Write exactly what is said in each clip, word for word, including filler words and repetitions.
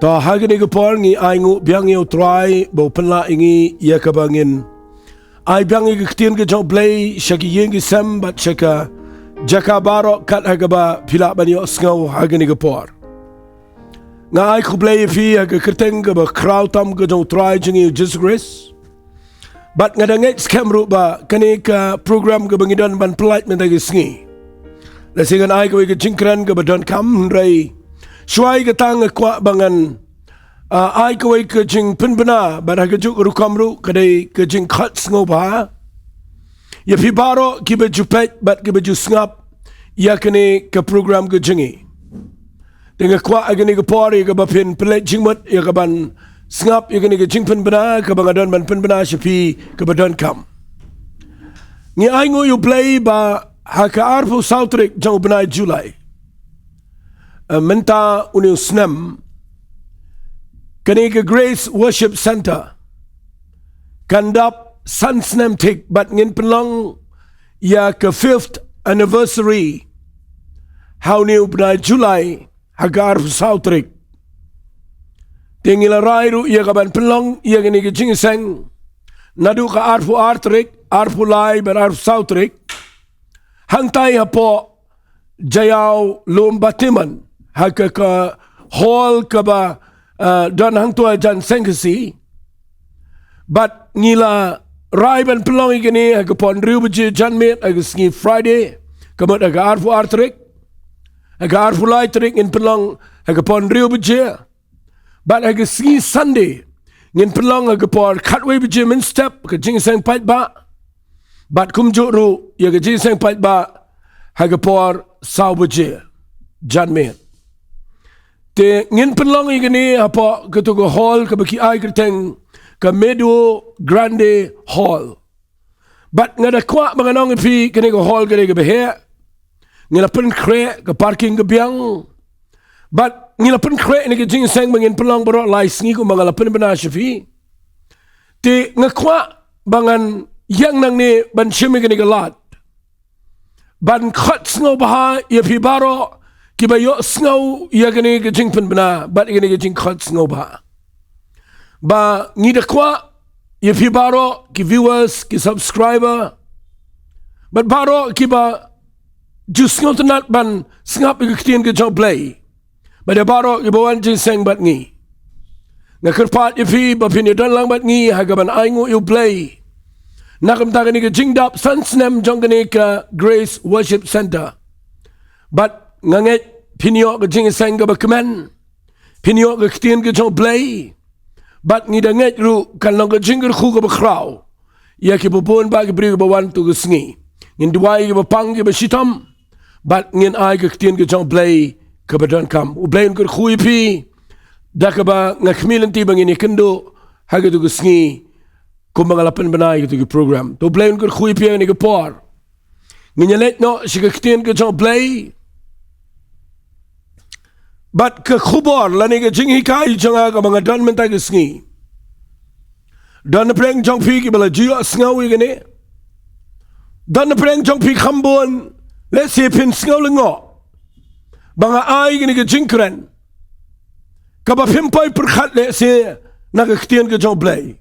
To ha kane ka por ngi ai nguh biang ïa u Trai ba u pynlah ïa ngi ïa kaba ngin ai biang ïa ka ktien ka jong u Blei sha ki ïing ki sem bad sha ka jaka baroh kat ha kaba phi lah ban ïohsngew ha kane ka por. Nga ai khublei ïa phi ha ka kyrteng kaba khraw tam ka jong u Trai jong ngi u Jisu Khrist. Bad nga da ngeit skhem ruh ba kane ka program kaba ngi don ban pynlait mynta ka sngi, lehse ngan ai kawei ka jingkren kaba donkam, hynrei shuwa ïa kata nga kwah ba ngan, ah, ai kawei ka jingpynbna bad ha kajuh ka rukom ruh ka dei ka jingkhot sngewbha ïa phi baroh kiba ju peit bad kiba ju sngap ïa kane ka program ka jong ngi. Te nga kwah ha kane ka por ïa kaba phin pynleit jingmut ïa kaban sngap ïa kane ka jingpynbna kaba nga don ban pynbna sha phi kaba donkam. Ngi ai nguh ïa u Blei ba ha ka arphew saw tarik jong u bnai July, eh, mynta une u snem, kane ka Grace Worship Centre kan dap san snem thik bad ngin pynlong ïa ka fifth anniversary ha une u bnai July ha ka arphew saw tarik. Te ngi la rai ruh ïa kaban pynlong ïa kane ka jingïaseng naduh ka arphew ar tarik, arphew lai bad arphew saw tarik, hangtai hapoh Jaiaw Lum Batiman ha ka, ka hall kaba, eh, don hangto ha jan Sengkhasi. Bad ngi la rai ban pynlong ïa kane ha ka por hynriew baje janmiet ha ka sngi Friday, ka mut ha ka arphew ar tarik. Ha ka arphew lai tarik ngin pynlong ha ka por hynriew baje. Bad ha ka sngi Sunday ngin pynlong ha ka por khatwei baje mynstep ka jingïaseng paidbah. Bad kumjuh ruh ïa ka jingïaseng paidbah ha ka por saw baje janmiet. Te ngin pynlong ïa kane hapoh kato ka hall kaba ki ai kyrteng ka Meadow Grande Hall. Bad nga da kwah ba ngan ong ïa phi kane ka hall ka dei kaba heh. Ngi la pynkhreh, ka parking ka biang. Bad ngi la pynkhreh ïa kane ka jingïaseng ba ngin pynlong baroh lai sngi kumba nga la pynbna sha phi. Te nga kwah ba ngan ïeng nangne ban shim ïa kane ka lad ban khot sngewbha ïa phi baroh kiba ïohsngew ïa kane ka jingpynbna bad ïa kane ka jingkhot sngewbha. Ba ngi da kwah ïa phi baroh ki viewers, ki subscriber bad baroh kiba ju sngewtynnat ban sngap ïa ka ktien ka jong u Blei. Bad ïa baroh kiba wan jingïaseng bad ngi, nga kyrpad ïa phi ba phin ïadon lang bad ngi ha kaban ai nguh ïa u Blei na ka bynta kane ka jingdap san snem jong kane ka Grace Worship Centre. Bad nga ngeit phin ïoh ka jingïaseng kaba kmen, phin ïoh ka ktien ka jong u Blei. Bad ngi da ngeit ruh kan long ka jingkyrkhu kaba khraw ïa kiba bun bah ki briew kiba wan to ka sngi. Ngin duwai ïa kiba pang kiba shitom bad ngin ai ka ktien ka jong u Blei kaba donkam. U Blei un kyrkhu ïa phi da kaba nga khmih lynti ba ngin ïakynduh ha kato ka sngi kumba nga la pynbna ïa kato ka program. To u Blei un kyrkhu ïa phi ha kane ka por. Ngin ïaleit noh sha ka ktien ka jong u Blei. Bad ka khubor lane ka jinghikai jong nga kaba nga don mynta ka sngi, don na pdeng jong phi kiba la ju ïohsngew ïa kane. Don na pdeng jong phi kham bun, lehse phin sngew lyngngoh ba nga ai kane ka jingkren kaba phim poi pyrkhat lehse na ka ktien ka jong u Blei.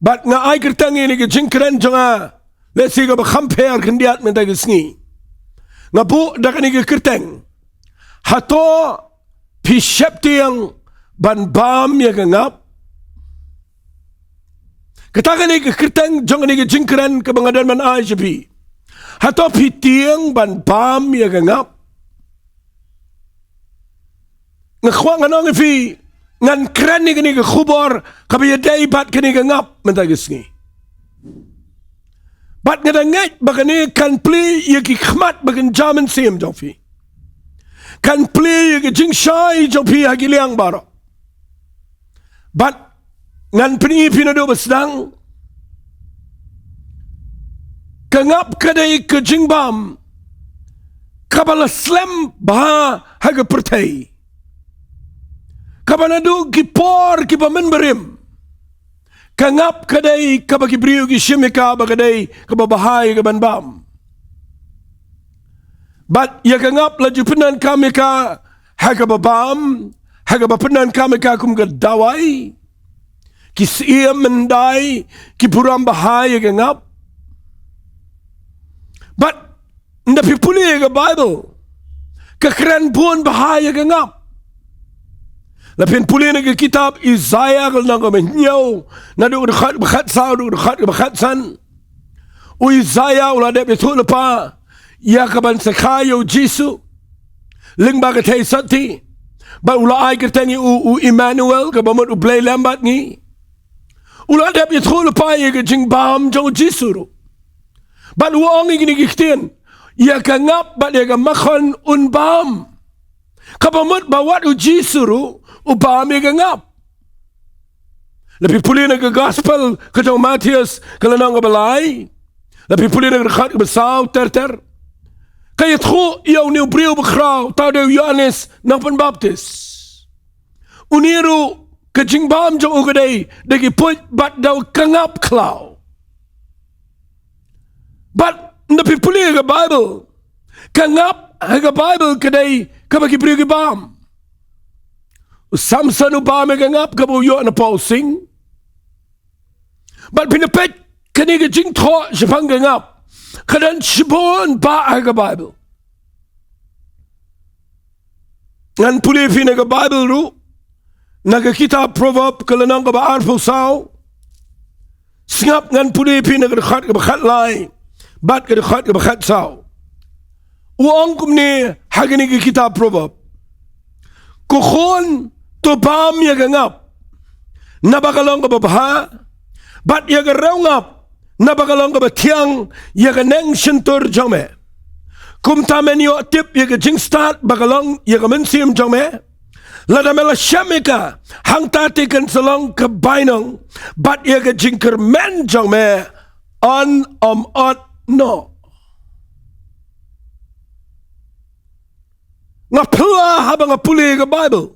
Bad nga ai kyrteng ïa kane ka jingkren jong nga lehse kaba kham pher khyndiat mynta ka sngi. Nga buh da kane ka kyrteng: Hato phi sheptieng ban bam ïa ka ngap? Kata kane ka kyrteng jong kane ka jingkren kaba nga don ban ai sha phi. Hato phi tieng ban bam ïa ka ngap? Nga kwah ngan ong ïa phi, ngan kren ïa kane ka khubor kaba ïadei bad kane ka ngap mynta ka sngi. Bad nga da ngeit ba kane kan plie ïa ki khmat ba kynja mynsiem jong phi, kan plie ïa ka jingshai jong phi ha ki liang baroh. Bad ngan pyni ïa phi naduh ba sdang. Ka ngap ka dei ka jingbam kaba la slem bha ha ka pyrthei, kaba naduh ki por kiba mynbarim ka ngap ka dei kaba ki briew ki shim ïa ka ba ka dei kaba bha ïa ka ban bam. Bad ïa ka ngap la ju pyndonkam ïa ka ha kaba bam, ha kaba pyndonkam ïa ka kum ka dawai, ki syiem hyndai ki burom bha ïa ka ngap. Bad ynda phi pule ïa ka Baibl, ka kren bun bha ïa ka ngap. Lada phin pule na ka kitab Isaïah ka lynnong kaba hynñiew, naduh ka dkhot kaba khatsaw haduh ka dkhot kaba khatsan, u Isaïah u la dep ïathuh lypa ïa kaban sa kha ïa u Jisu lyngba ka theisotti, bad u la ai kyrteng ïa u, u Immanuel, kaba mut U Blei lem bad ngi. U la dep ïathuh lypa ïa ka jingbam jong u Jisu ruh, bad u ong ïa kine ki ktien: Ïa ka ngap bad ïa ka makhon un bam. Kaba mut ba wat u Jisu ruh u bam ïa ka ngap. Lada phi pule na ka Gospel ka jong u Mathaios ka lynnong kaba lai, lada phi pule na ka dkhot kaba saw ter ter, ka ïathuh ïa une u briew bakhraw, uta u dei u Ïoannis Nongpynbaptis. Une ruh ka jingbam jong u ka dei da ki puit bad da ka ngap khlaw. Bad ynda phi pule ïa ka Baibl, ka ngap ha ka Baibl ka dei kaba ki briew ki bam. U Samson u bam ïa ka ngap kaba u ïoh na pawsing. Bad phin ïa peit kane ka jingthoh shaphang ka ngap ka don shibun bah ha ka Baibl. Ngan pule ïa phi na ka Baibl ruh, na ka kitab Proverb ka lynnong kaba arphew saw. Sngap, ngan pule ïa phi na ka dkhot kaba khatlai bad ka dkhot kaba khatsaw. U ong kumne ha kane ka kitab Proverb: Ko khun, to bam ïa ka ngap, naba ka long kaba bha, bad ïa ka riew ngap, naba ka long kaba thiang ïa ka neng shyntur jong me. Kumta men ïoh tip ïa ka jingstad ba ka long ïa ka mynsiem jong me. Lada me la shem ïa ka, hangta te kan sa long ka bainong, bad ïa ka jingkyrmen jong me yn ym ot noh. Nga pyrshah haba nga pule ïa ka Baibl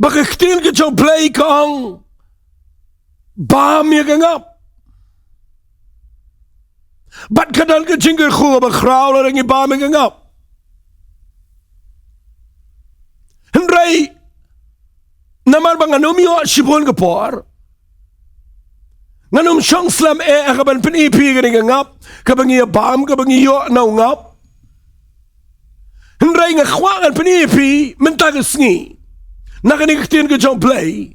ba ka ktien ka jong U Blei ka ong, bam ïa ka ngap. Bad ka don ka jingkyrkhu bakhraw lada ngi bam ïa ka ngap. Hynrei namar ba ngan ym ïoh shibun ka por, ngan ym shong slem eh ha kaban pyni ïa phi kane ka ngap kaba ngi ïa bam, kaba ngi ïoh na u ngap. Hynrei nga kwah ngan pyni ïa phi mynta ka sngi na kane ka ktien ka jong U Blei.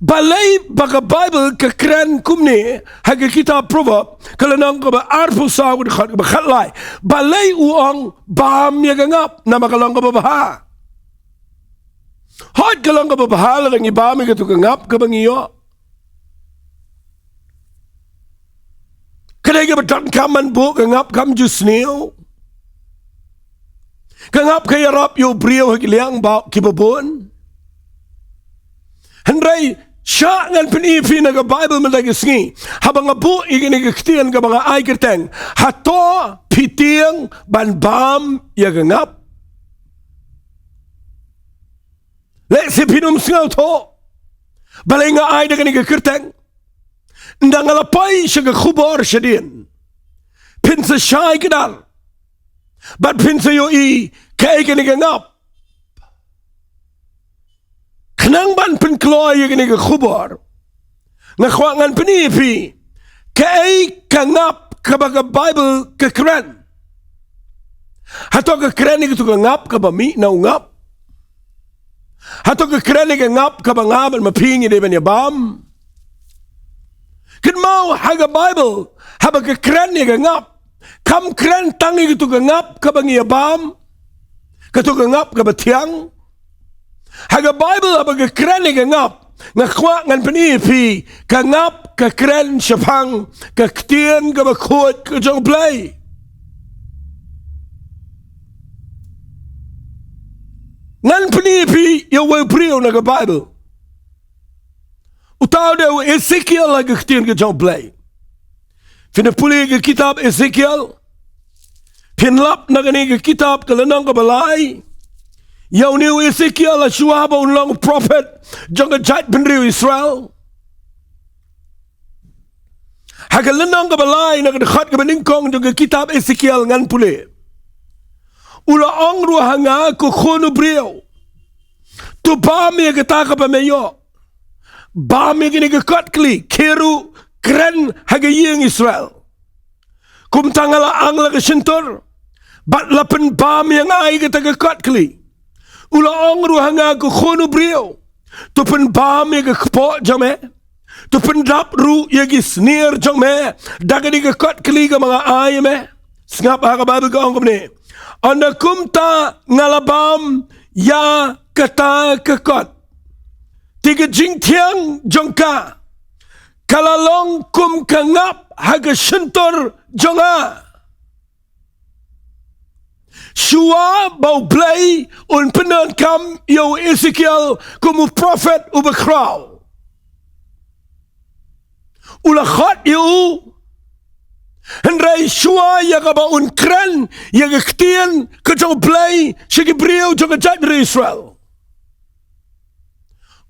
Balei ba ka Baibl ka kren kumne ha ka kitab Proverb ka lynnong kaba arphew saw ka dkhot kaba khatlai? Balei u ong bam ïa ka ngap, naba ka long kaba bha? Hooid, ka long kaba bha lada ngi bam ïa katu ka ngap kaba ngi ïoh. Ka dei kaba donkam ban buh ka ngap kam ju sniew. Ka ngap ka ïarap ïa u briew ha ki liang ba kiba bun. Hynrei shah ngan pyni ïa phi na ka Baibl mynta ka sngi, haba nga buh ïa kane ka ktien kaba nga ai kyrteng, hato phi tieng ban bam ïa ka ngap? Lehse phin ym sngewthuh balei nga ai da kane ka kyrteng. Ynda nga la poi sha ka khubor shadien, phin sa shai kdar bad phin sa ïohi kaei kane ka ngap. Khnang ban pynkloi ïa kane ka khubor, nga kwah ngan pyni ïa phi kaei ka ngap kaba ka Baibl ka kren. Hato ka kren ïa katu ka ngap kaba mih na u ngap? Hato ka kren ïa ka ngap kaba nga bad ma phi ngi dei ban ïa bam? Kynmaw, ha ka Baibl haba ka kren ïa ka ngap, kam kren tang ïa katu ka ngap kaba ngi ïa bam, katu ka ngap kaba thiang. Ha ka Baibl haba ka kren ïa ka ngap, nga kwah ngan pyni ïa phi, ka ngap ka kren shaphang ka ktien kaba khuid ka jong U Blei. Ngan pyni ïa phi ïa uwei u briew na ka Baibl. Uta u dei u Esekiel ha ka ktien ka jong U Blei. Phin ïa pule ïa ka kitab Esekiel, phin lap na kane ka kitab ka lynnong kaba lai ïa une u Esekiel, ha shuwa ba un long u prophet jong ka jaitbynriew Israel. Ha ka lynnong kaba lai, na ka dkhot kaba nyngkong jong ka kitab Esekiel ngan pule. U la ong ruh ha nga, ko khun u briew, to bam ïa kata kaba me ïoh. Bam ïa kane ka kotkhlieh, khie ruh kren ha ka ïing Israel. Kumta nga la ang la ka shyntur, bad la pynbam ïa nga ïa kata ka kotkhlieh. U la ong ruh ha nga, ko khun u briew, to pynbam ïa ka kpoh jong me, to pyndap ruh ïa ki snier jong me da kane ka kotkhlieh kaba nga ai ïa me. Sngap ha ka Baibl, ka ong kumne: Ynda kumta nga la bam ïa kata ka kot, te ka jingthiang jong ka ka la long kum ka ngap ha ka shyntur jong nga. Shuwa ba U Blei un pyndonkam ïa u Esekiel kum u prophet uba khraw, u la khot ïa u. Hynrei shuwa ïa kaba un kren ïa ka ktien ka jong U Blei sha ki briew jong ka jaitbynriew Israel,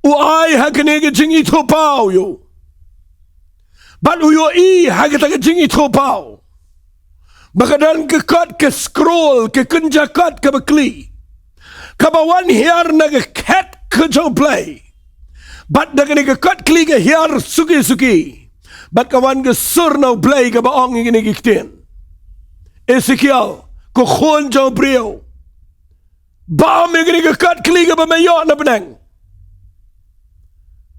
u ai ha kane ka jingithuhpaw ïa u. Bad u ïohi ha kata ka jingithuhpaw ba ka don ka kot, ka scroll, ka kynja kot kaba khlieh, kaba wan hiar na ka khet ka jong U Blei. Bad da kane ka kotkhlieh ka hiar suki suki, bad ka wan ka sur na U Blei kaba ong ïa kine ki ktien: Esekiel, ko khun jong u briew, bam ïa kane ka kotkhlieh kaba me ïoh na bneng.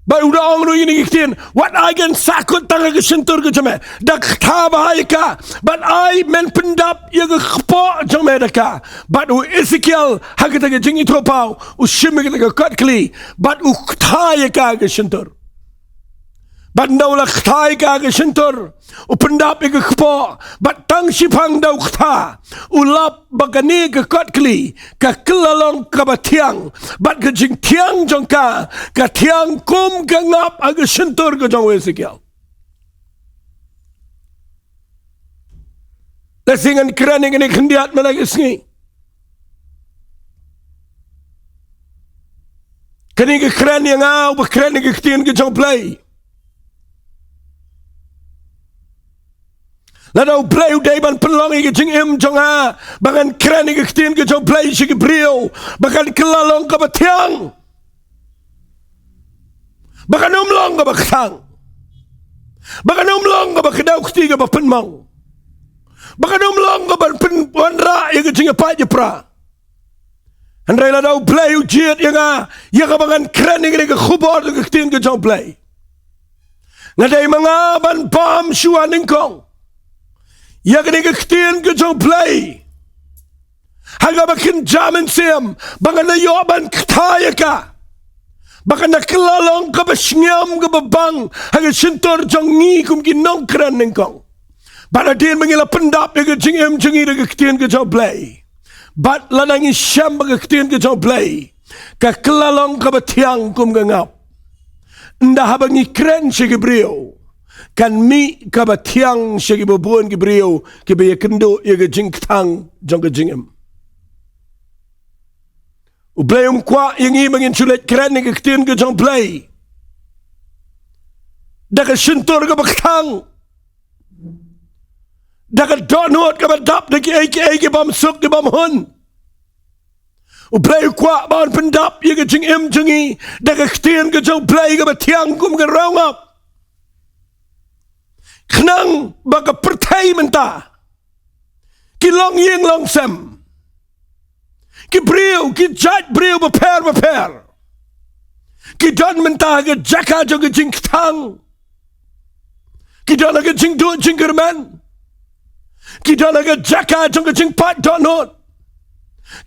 Bad u da ong ruh ïa kine ki ktien: Wat ai kan sahkut tang ha ka shyntur ka jong me, da kata ba ai ka, bad ai men pyndap ïa ka kpoh jong me da ka. Bad u Esekiel ha kata ka jingithuhpaw u shim ïa kata ka kotkhlieh bad u kta ïa ka ha ka shyntur. Bad ynda u la kta ïa ka ha ka shyntur, u pyndap ïa ka kpoh, bad tang shiphang da u kta, u lap ba kane ka kotkhlieh ka kylla long kaba thiang, bad ka jingthiang jong ka ka thiang kum ka ngap ha ka shyntur ka jong u Esekiel. Lehse ngan kren ïa kane khyndiat mynta ka sngi. Kane ka kren ïa nga uba kren ïa ka ktien ka jong U Blei. Lada U Blei u dei ban pynlong ïa ka jingim jong nga ba ngan kren ïa ka ktien ka jong U Blei sha ki briew, ba kan kylla long kaba thiang, ba kan ym long kaba kthang, ba kan ym long kaba kdew kti kaba pynmong, ba kan ym long kaba pynwanrah ïa ka jingïapait ïapra. Hynrei lada U Blei u jied ïa nga ïa kaba ngan kren ïa kane ka khubor jong ka ktien ka jong U Blei, nga dei ma nga ban bam shuwa nyngkong ïa kane ka ktien ka jong U Blei, ha kaba kynja mynsiem, ba ngan da ïoh ban kta ïa ka, ba kan da kylla long kaba shngiam kaba bang ha ka shyntur jong ngi kum ki nongkren nyngkong. Bad hadien ba ngi la pyndap ïa ka jingim jong ngi da ka ktien ka jong U Blei, bad lada ngi shem ba ka ktien ka jong U Blei ka kylla long kaba thiang kum ka ngap, ynda haba ngi kren sha ki briew, kan mih kaba thiang sha kiba bun ki briew kiba ïakynduh ïa ka jingkthang jong ka jingim. U Blei um kwah ïa ngi ba ngin shu leit kren ïa ka ktien ka jong U Blei da ka shyntur kaba kthang, da ka dohnud kaba dap da kiei kiei ki bym suk ki bym hun. U Blei u kwah ba un pyndap ïa ka jingim jong ngi da ka ktien ka jong U Blei kaba thiang kum ka riew ngap, khnang ba ka pyrthei mynta, ki longïing longsem, ki briew, ki jait briew bapher bapher, ki don mynta ha ka jaka jong ka jingkthang, ki don ha ka jingduh jingkyrmen, ki don ha ka jaka jong ka jingpait dohnud,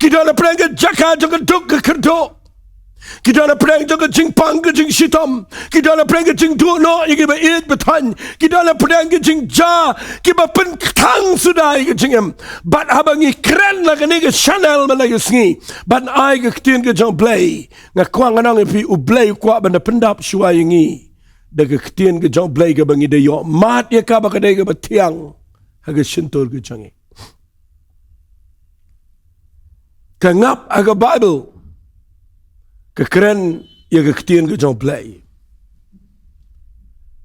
ki don hapdeng ka jaka jong ka duk ka kyrduh, ki don hapdeng jong ka jingpang ka jingshitom, ki don hapdeng ka jingduh noh ïa kiba ïeit ba thaiñ, ki don hapdeng ka jingjia kiba pynkthang suda ïa ka jingim. Bad haba ngi kren na kane ka channel mynta ka sngi ban ai ka ktien ka jong U Blei, nga kwah ngan ong ïa phi, U Blei u kwah ban da pyndap shuwa ïa ngi da ka ktien ka jong U Blei kaba ngi da ïoh mad ïa ka ba ka dei kaba thiang ha ka shyntur ka jong ngi. Ka ngap ha ka Baibl ka kren ïa ka ktien ka jong U Blei.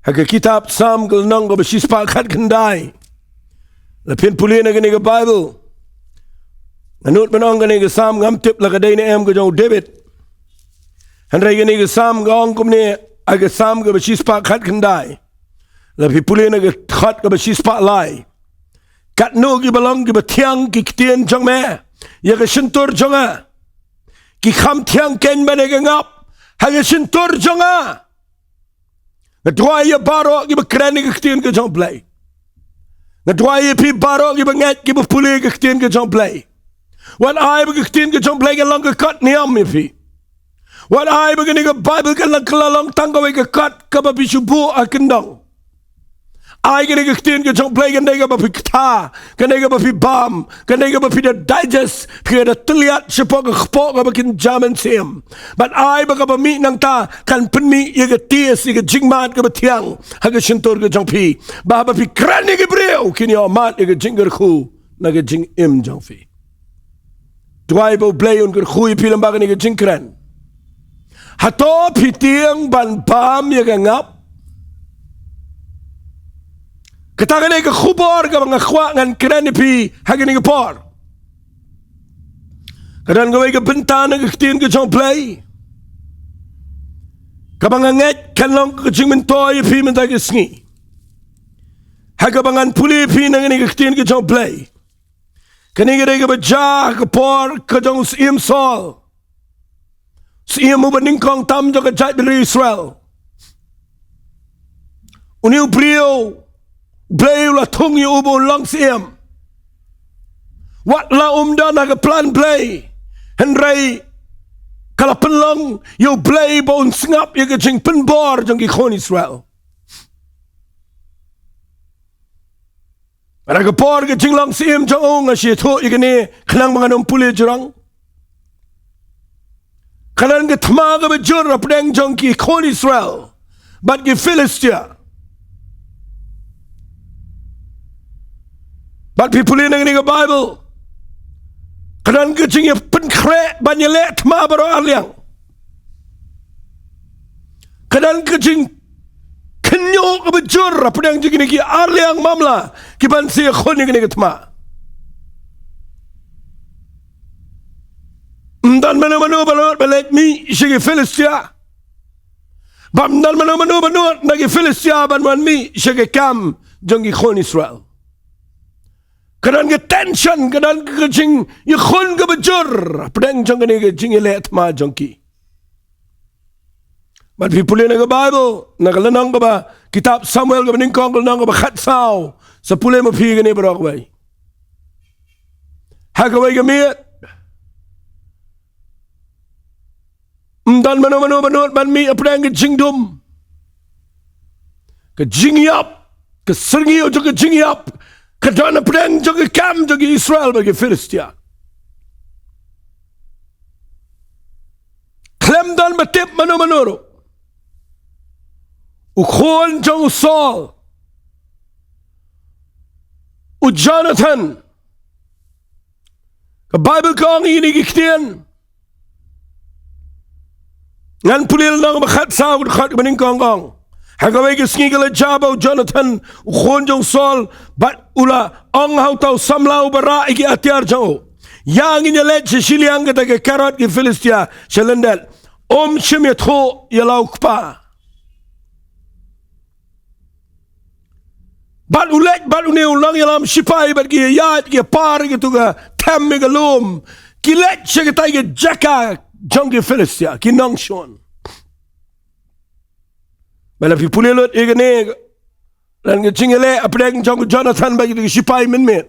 Ha ka kitab Salm ka lynnong kaba shispah khatkhyndai, lada phin pule na kane ka Baibl, Nga nud ban ong kane ka Salm ngam tip la ka dei ne em ka jong u David. Hynrei kane ka Salm ka ong kumne, ha ka Salm kaba shispah khatkhyndai. La phi pule na ka dkhot kaba shispah lai. Katno kiba long kiba thiang ki ktien jong me ïa ka shyntur jong nga. Ki kham thiang kein ban ïa ka ngap ha ka shyntur jong nga. Nga duwai ïa baroh kiba kren ïa ka ktien ka jong u Blei. Nga duwai ïa phi baroh kiba ngeit kiba pule ïa ka ktien ka jong u Blei. Wat ai ba ka ktien ka jong u Blei kan long ka kot niam ïa phi. Wat ai ba kane ka Baibl kan long, kan long tang kawei ka kot kaba phi shu buh ha kyndong. Ai kane ka ktien ka jong u Blei kan dei kaba phi ktah, kan dei kaba phi bam, kan dei kaba phi da digest, phi da tylliat shapoh ka kpoh kaba kynja mynsiem. Bad ai ba kaba mih nangta kan pynmih ïa ka taste, ïa ka jingmad kaba thiang ha ka shyntur ka jong phi. Ba haba phi kren ïa ki briew kin ïoh mad ïa ka jingkyrkhu na ka jingim jong phi. Duwai ba u Blei un kyrkhu ïa phi lem bad kane ka jingkren. Hato phi tieng ban bam ïa ka ngap? Kata kane ka khubor kaba nga kwah ngan kren ïa phi ha kane ka por. Ka don kawei ka bynta na ka ktien ka jong u Blei kaba nga ngeit kan long ka jingmyntoi ïa phi mynta ka sngi. Ha kaba ngan pule ïa phi na kane ka ktien ka jong u Blei. Kane ka dei kaba jia ha ka por ka jong u Syiem Saul. Syiem uba nyngkong tam jong ka jaitbynriew Israel. Une u briew, u Blei u la thung ïa u ba un long syiem. Wat la um don ha ka plan Blei, hynrei ka la pynlong ïa u Blei ba un sngap ïa ka jingpynbor jong ki khun Israel. Bad ha ka por ka jinglong syiem jong u, nga shu ïathuh ïa kane khnang ba ngan ym pule jrong. Ka don ka thma kaba jur hapdeng jong ki khun Israel bad ki Philistia. Bad phi pule na kane ka Baibl, ka don ka jingïapynkhreh ban ïaleh thma baroh arliang. Ka don ka jingkhynñiuh kaba jur hapdeng jong kine ki arliang mamla kiban sa ïakhun ïa kane ka thma. Ym don mano mano ba nud ban leit mih sha ki Philistia. Bad ym don mano mano ba nud na ki Philistia ban wan mih sha ka kam jong ki khun Israel. Ka don ka tension, ka don ka jingïakhun kaba jur hapdeng jong kane ka jingïaleh thma jong ki. Bad phi pule na ka Baibl, na ka lynnong kaba, kitab Samuel kaba nyngkong, ka lynnong kaba khatsaw. Sa pule ma phi kane baroh kawei. Ha kawei ka miet, ym don mano mano ba nud ban mih hapdeng ka jingdum. Ka jingïap, ka syrngiew jong ka jingïap ka don hapdeng jong ka kam jong ki Israel bad ki Philistia. Khlem don ba tip mano mano ruh, u khun jong u Saul, u Jonathan, ka Baibl ka ong ïa kine ki ktien. Ngan pule lynnong ba khatsaw, dkhot ba nyngkong, ka ong: Ha kawei ka sngi ka la jia ba u Jonathan, u khun jong u Saul, bad u la ong ha uta u samla uba rah ïa ki atiar jong u: Ïa, ngin ïaleit sha shiliang kata ka Kerioth ki Philistia sha lyndet. Um shym ïathuh ïa la u kpa. Bad u leit bad une u nongïalam shipai bad ki ïaid ki par ïa katu ka them ïa ka lum. Ki leit sha katai ka jaka jong ki Philistia, ki nongshun. Bad la phi pule lut ïa kane, don ka jingïaleh hapdeng jong u Jonathan bad kita ki shipai mynmiet.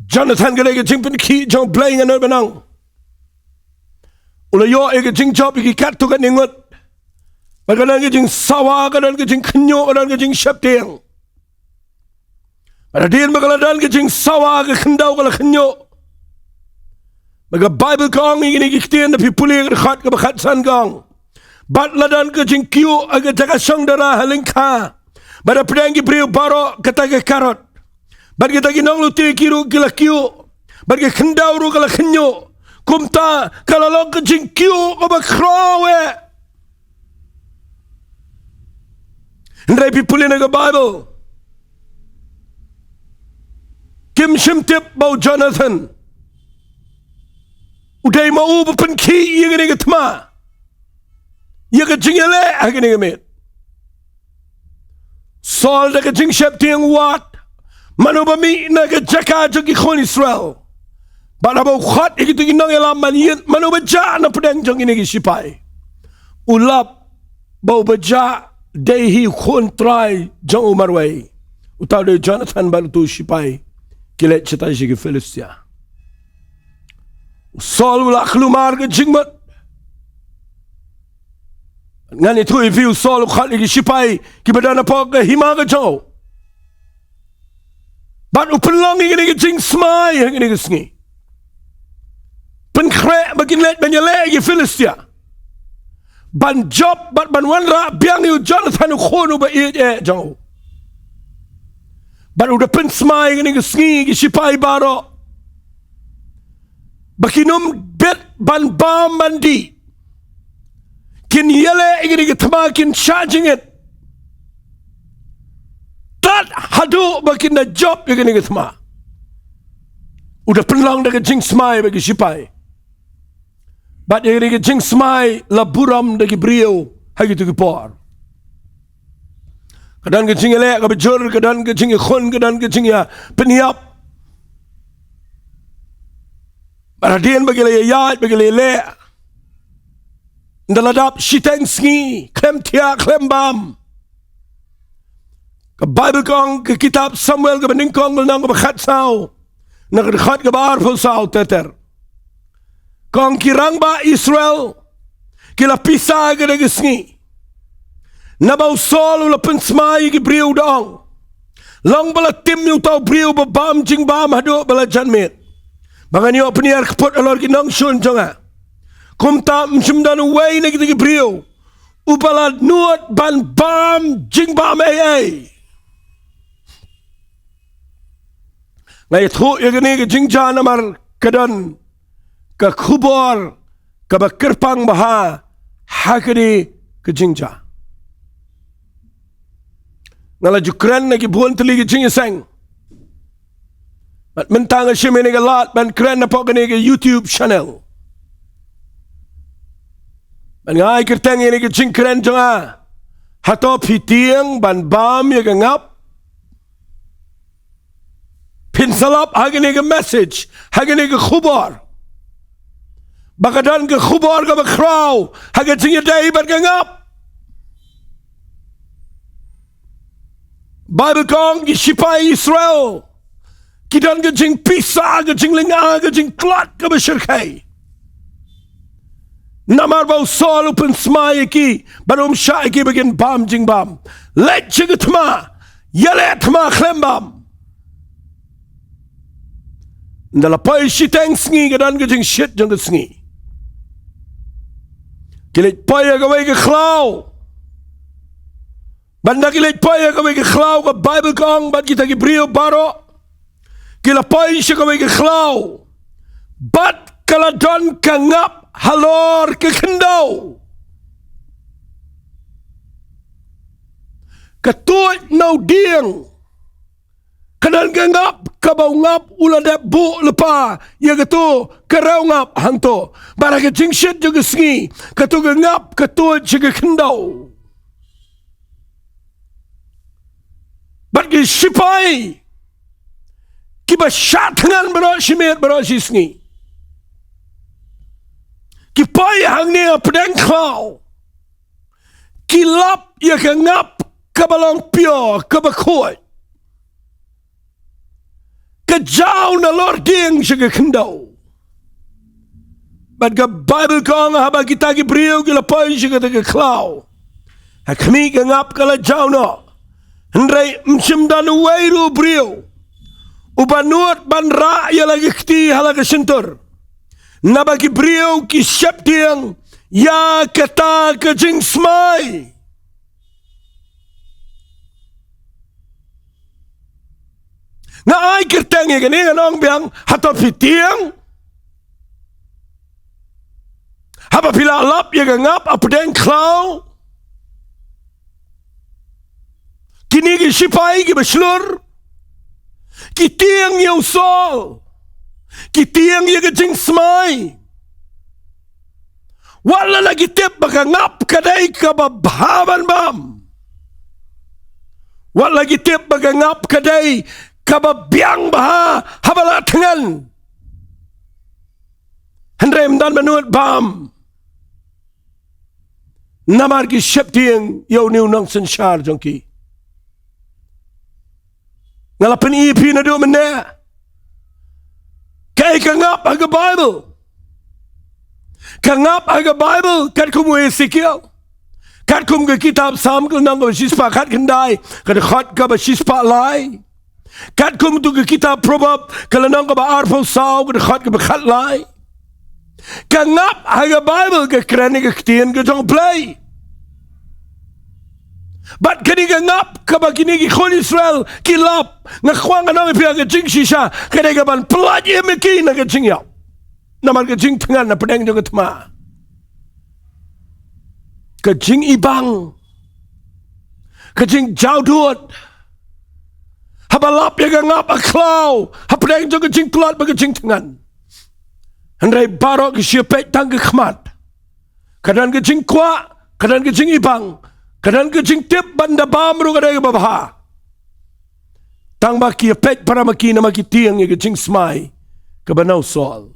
Jonathan, ka dei ka jingpynkhih jong u Blei, nga nud ban ong. U la ïoh ïa ka jingjop ïa ki katto katne ngut. Bad ka don ka jingsawa, ka don ka jingkhynñiuh, ka don ka jingsheptieng. Bad hadien ba ka la don ka jingsawa, ka khyndew ka la khynñiuh. Bad ka Baibl ka ong ïa kine ki ktien, da phi pule ka dkhot kaba khatsan, ka ong: Bad la don ka jingkyiuh ha ka jaka shong dara ha lyngkha. Bad hapdeng ki briew baroh kata ka Kerioth. Bad kita ki nonglute ki ruh ki la kyiuh. Bad ka khyndew ruh ka la khynñiuh. Kumta ka la long ka jingkyiuh kaba khraw eh. Hynrei phi pule na ka Baibl, Kim shym tip ba u Jonathan u dei ma u ba pynkhih ïa kane ka thma, ïa ka jingïaleh ha kane ka miet. Saul da ka jingsheptieng u wad, mano ba mih na ka jaka jong ki khun Israel. Bad haba u khot ïa kito ki nongïalam ban ïeit, mano ba jah na pdeng jong kine ki sipai? U lap ba uba jah dei hi u khun trai jong u marwei. Uta u dei u Jonathan bad uto u sipai ki leit shatai sha ki Philistia. U Saul u la kulmar ka jingmut. Ngan ïathuh ïa phi, u Saul u khot ïa ki sipai kiba don hapoh ka hima ka jong u. Bad u pynlong ïa kane ka jingsmai ha kane ka sngi. Pynkhreh ba kin leit ban ïaleh ïa ki Philistia, ban jop bad ban wanrah biang ïa u Jonathan u khun uba ïeit eh jong u. Bad u da pynsmai ïa kane ka sngi ïa ki sipai baroh ba kin ym bit ban bam ban dih. Kin ïaleh ïa kane ka thma, kin shah jingit tad haduh ba kin da jop ïa kane ka thma. U da pynlong da ka jingsmai bad ki sipai. Bad ïa kane ka jingsmai la burom da ki briew ha kito ki por. Ka don ka jingïaleh kaba jur, ka don ka jingïakhun, ka don ka jingïapynïap. Bad hadien ba ki la ïaid, ba ki la ïaleh, ynda la dap shiteng sngi, khlem thiah khlem bam, ka Baibl ka ong, ka kitab Samuel kaba nyngkong, lynnong kaba khatsaw, na ka dkhot kaba arphew saw ter ter, ka ong, ki rangbah Israel ki la pisa ha kane ka sngi, naba u Saul u la pynsmai ïa ki briew, u da ong, long ba la tim ïa uta u briew ba bam jingbam haduh ba la janmiet, ba ngan ïoh pynïar kput halor ki nongshun jong nga. Kumta ym shym don uwei na kita ki briew uba la nud ban bam jingbam ei ei. Nga ïathuh ïa kane ka jingjia namar ka don ka khubor kaba kyrpang bha ha kane ka jingjia. Nga la ju kren na ki bun tylli ki jingïaseng. Bad mynta nga shim ïa kane ka lad ban kren napoh kane ka YouTube channel. Bad nga ai kyrteng ïa kane ka jingkren jong nga, hato phi tieng ban bam ïa ka ngap? Phin sa lap ha kane ka message, ha kane ka khubor, ba ka don ka khubor kaba khraw ha ka jingïadei bad ka ngap. Baibl ka ong, ki sipai Israel ki don ka jingpisa, ka jinglynga, ka jingtlot kaba shyrkhei. Namar ba u Saul u pynsmai ïa ki, bad um shah ïa ki ba kin bam jingbam. Leit sha ka thma, ïaleh thma khlem bam. Ynda la poi shiteng sngi, ka don ka jingshit jong ka sngi. Ki leit poi ïa kawei ka khlaw. Bad ynda ki leit poi ïa kawei ka khlaw, ka Baibl ka ong, bad kita ki briew baroh ki la poi sha kawei ka khlaw, bad ka la don ka ngap halor ka khyndew. Ka tuid na u dieng. Ka don ka ngap, kaba u ngap u la dep buh lypa ïa kato ka rew ngap hangto. Bad ha ka jingshit jong ka sngi, kato ka ngap ka tuid sha ka khyndew. Bad ki sipai kiba shah thngan baroh shi miet baroh shi sngi, ki poi hangne hapdeng khlaw, ki lap ïa ka ngap kaba long pure, kaba khuid. Ka jaw nalor dieng sha ka khyndew. Bad ka Baibl ka ong, haba kita ki briew ki la poi sha kata ka khlaw, ha khmih, ka ngap ka la jaw noh. Hynrei ym shym don uwei ruh u briew uba nud ban rah ïa la ka kti ha la ka shyntur. Naba ki briew ki sheptieng ïa kata ka jingsmai. Nga ai kyrteng ïa kane, ngan ong biang, hato phi tieng? Haba phi la lap ïa ka ngap hapdeng khlaw, kine ki sipai kiba shlur, Ki tieng ïa u Saul. Ki tieng ïa ka jingsmai. Wat la ki tip ba ka ngap ka dei kaba bha ban bam. Wat la ki tip ba ka ngap ka dei kaba biang bha haba la thngan. Hynrei ym don ba nud bam. Namar ki sheptieng ïa une u nongsynshar jong ki. Nga la pyni ïa phi naduh mynne. Kaei ka ngap ha ka Baibl? Ka ngap ha ka Baibl katkum u Esekiel. Katkum ka kitab Salm ka lynnong kaba shispah khatkhyndai, ka dkhot kaba shispah lai. Katkum tu ka kitab Proverb ka lynnong kaba arphew saw, ka dkhot kaba khatlai. Ka ngap ha ka Baibl ka kren ïa ka ktien ka jong U Blei. Bad kane ka ngap kaba kine ki khun Israel ki lap, nga kwah ngan ong ïa phi ha ka jingshisha, ka dei kaban pyllait ïa ki na ka jingïap. Namar ka jingthngan na pdeng jong ka thma. Ka jingibang. Ka jingjawdud. Haba lap ïa ka ngap ha khlaw, hapdeng jong ka jingtlot bad ka jingthngan. Hynrei baroh ki shu peit tang ka khmat. Ka don ka jingkwah, ka don ka jingibang, ka don ka jingtip ban da bam ruh ka dei kaba bha. Tang ba ki ïa peit para ma ki namar ki tieng ïa ka jingsmai kaba na u Saul.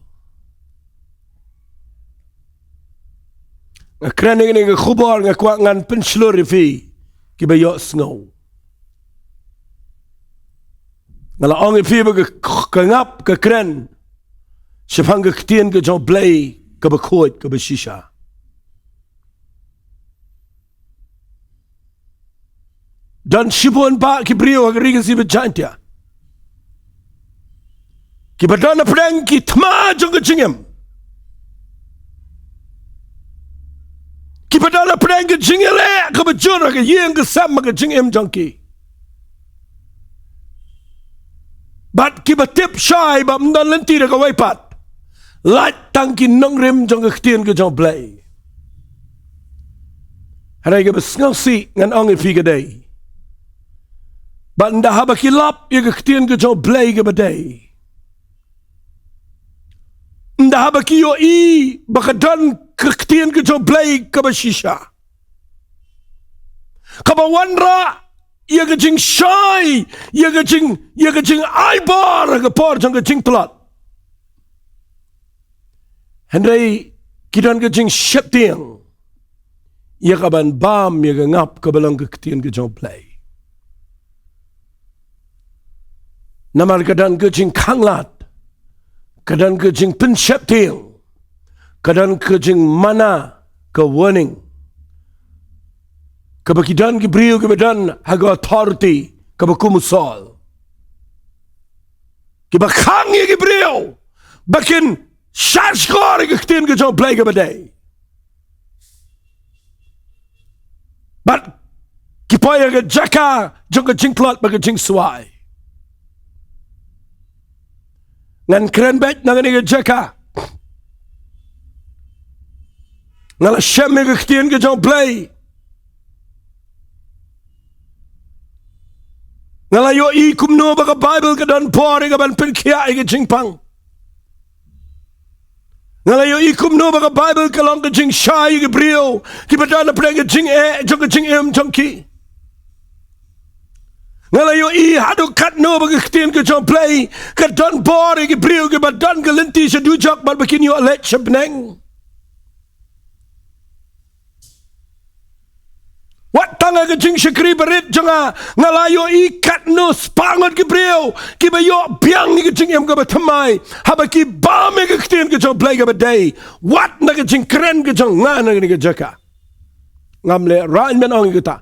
Nga kren ïa kane ka khubor, nga kwah ngan pynshlur ïa phi kiba ïohsngew. Nga la ong ïa phi ba ka, ka ngap ka kren shaphang ka ktien ka jong U Blei kaba khuid kaba shisha. Don shibun bah ki briew ha ka ri Khasi bad Jaiñtia kiba don hapdeng ki thma jong ka jingim. Kiba don hapdeng ka jingïaleh kaba jur ha ka ïing ka sem ha ka jingim jong ki. Bad kiba tip shai ba ym don lynti da kawei pat. Lait tang ki nongrim jong ka ktien ka jong U Blei. Hynrei kaba sngewsih ngan ong ïa phi ka dei, ba ynda haba ki lap ïa ka ktien ka jong U Blei kaba dei, ynda haba ki ïohi ba ka don ka ktien ka jong U Blei kaba shisha, kaba wanrah ïa ka jingshai, ïa ka jing, ïa ka jingaibor ha ka por jong ka jingtlot. Hynrei ki don ka jingsheptieng ïa kaban bam ïa ka ngap kaba long ka ktien ka jong U Blei. Namar ka don ka jingkhanglad, ka don ka jingpynsheptieng, ka don ka jingmana, ka warning kaba ki don ki briew kiba don ha ka authority kaba kum u Saul, kiba khang ïa ki briew ba kin shahshkor ïa ka ktien ka jong U Blei kaba dei. Bad ki poi ha ka jaka jong ka jingtlot bad ka jingswai. Ngan kren beit na kane ka jaka. Nga la shem ïa ka ktien ka jong U Blei. Nga la ïohi kumno ba ka Baibl ka don bor ïa kaban pynkhiah ïa ka jingpang. Nga la ïohi kumno ba ka Baibl ka long ka jingshai ïa ki briew kiba don hapdeng ka jingeh jong ka jingim jong ki. Nga la ïohi haduh katno ba ka ktien ka jong U Blei ka don bor ïa ki briew kiba don ka lynti sha dujok bad ba kin ïoh leit sha bneng. Wat tang ha ka jingshakri barit jong nga, nga la ïohi katno spah ngut ki briew kiba ïoh biang ïa ka jingim kaba thymmai haba ki bam ïa ka ktien ka jong U Blei kaba dei. Wat na ka jingkren ka jong nga na kane ka jaka. Ngam lehrain ban ong ïa kata.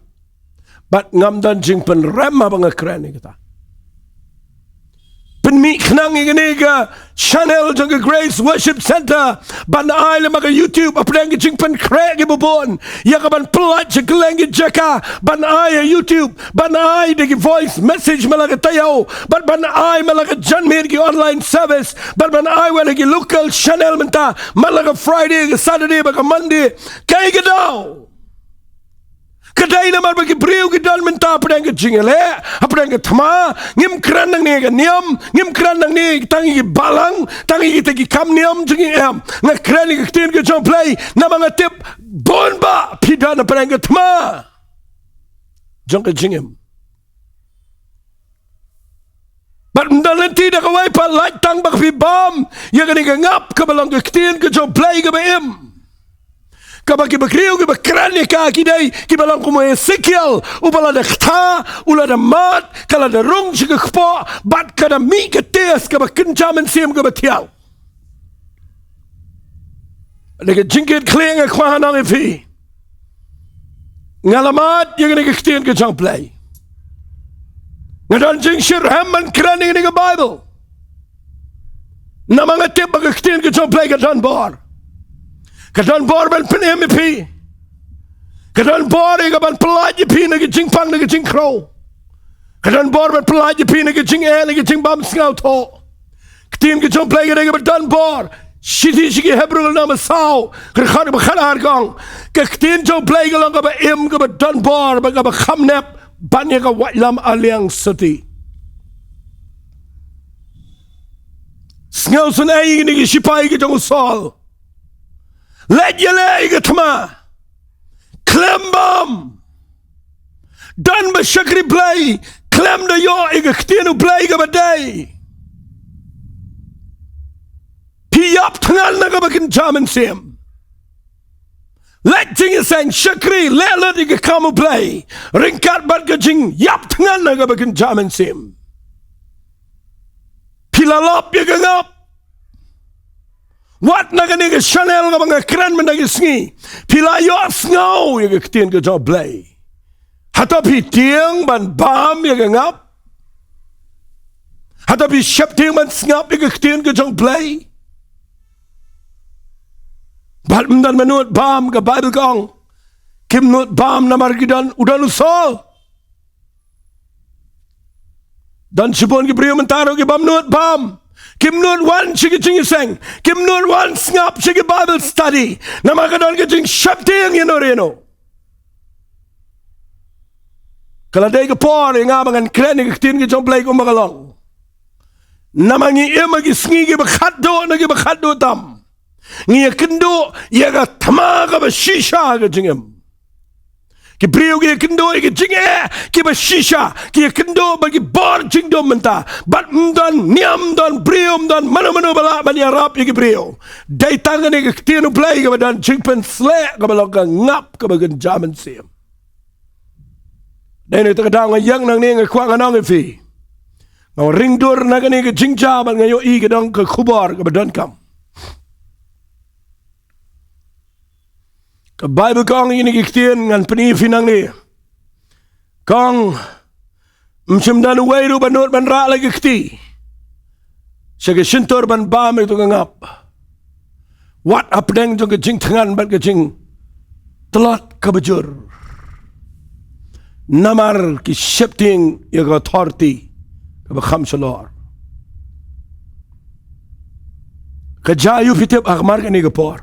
Bad ngam don jingpynrem haba nga kren ïa kata. Pynmih khnang ïa kane ka channel jong ka Grace Worship Centre ban ai lem ha ka YouTube hapdeng ka jingpynkhreh kiba bun ïa kaban pyllait sha kylleng ki jaka, ban ai ha YouTube, ban ai da ki voice message man la ka taïew, bad ban ai man la ka janmiet ki online service, bad ban ai wat ha ki local channel mynta man la ka Friday, ka Saturday bad ka Monday. Kaei ka daw? Ka dei namar ba ki briew ki don mynta hapdeng ka jingïaleh, hapdeng ka thma, ngim kren nangne ka niam, ngim kren nangne tang ïa ki balang, tang ïa kita ki kam niam jong ngi, em. Nga kren ïa ka ktien ka jong U Blei, namar nga tip bun bah phi don hapdeng ka thma jong ka jingim. Bad ym don lynti da kawei pat, lait tang ba phi bam ïa kane ka ngap kaba long ka ktien ka jong U Blei kaba im, kaba ki briew kiba kren ïa ka ki dei kiba long kum u Esekiel, uba la da kta, u la da mad, ka la da rung sha ka kpoh, bad ka da mih ka test kaba kynja mynsiem kaba thiang. Da ka jingkit khlieh nga kwah ban ong ïa phi, nga la mad ïa kane ka ktien ka jong U Blei. Nga don jingshitrhem ban kren ïa kane ka Baibl, namar nga tip ba ka ktien ka jong U Blei ka don bor. Ka don bor ban pynim ïa phi. Ka don bor ïa ka ban pyllait ïa phi na ka jingpang, na ka jingkhrew. Ka don bor ban pyllait ïa phi na ka jingeh, na ka jingbym sngewthuh. Ka ktien ka jong U Blei ka dei kaba don bor. Shithi sha ki Hebru lynnong ba saw, ka dkhot ba khatar ka ong, ka ktien jong U Blei ka long kaba im, kaba don bor, bad kaba kham nep ban ïa ka waitlam aliang syrti. Sngewsynei ïa kine ki shipai ki jong u Saul. Leit ïaleh ïa ka thma. Khlem bam. Don ba shakri Blei, khlem da ïoh ïa ka ktien U Blei kaba dei. Phi ïap thngan na kaba kynja mynsiem. Leit jingïaseng, shakri, leh lut ïa ka kam U Blei, ryngkat bad ka jingïap thngan na kaba kynja mynsiem. Phi la lap ïa ka ngap. Wat na kane ka channel kaba nga kren mynta ka sngi, phi la ïohsngew ïa ka ktien ka jong U Blei? Hato phi tieng ban bam ïa ka ngap? Hato phi sheptieng ban sngap ïa ka ktien ka jong U Blei? Bad ym don ba nud bam, ka Baibl ka ong, kim nud bam namar ki don, u don u Saul. Don shibun ki briew mynta ruh ki bym nud bam. Kim nud wan sha ki jingïaseng. Kim nud wan sngap sha ki Bible study. Namar ka don ka jingsheptieng ïa no ïa no. Ka la dei ka por ïa nga ba ngan kren ïa ka ktien ka jong U Blei kumba ka long. Namar ngi im ha ki sngi kiba khatduh na kiba khatduh tam. Ngi ïakynduh ïa ka thma kaba shisha ka jingim. Ki briew ki ïakynduh ïa ka jingeh kiba shisha, ki ïakynduh bad ki bor jingdum mynta. Bad ym don niam, ym don briew, ym don mano mano ba lah ban ïarap ïa ki briew. Dei tang kane ka ktien U Blei kaba don jingpynsleh, kaba long ka ngap kaba kynja mynsiem. Dei na kata ka daw nga ïeng nangne, nga kwah ngan ong ïa phi, nga ring dur na kane ka jingjia bad nga ïohi ka don ka khubor kaba donkam. Ka Baibl ka ong ïa kine ki ktien, ngan pyni ïa phi nangne. Ka ong, ym shym don uwei ruh ba nud ban rah la ka kti sha ka shyntur ban bam ïa kato ka ngap, wat hapdeng jong ka jingthngan bad ka jingtlot kaba jur. Namar ki sheptieng ïa ka authority kaba kham shalor. Ka jia aïu phi tip, ha khmat kane ka por?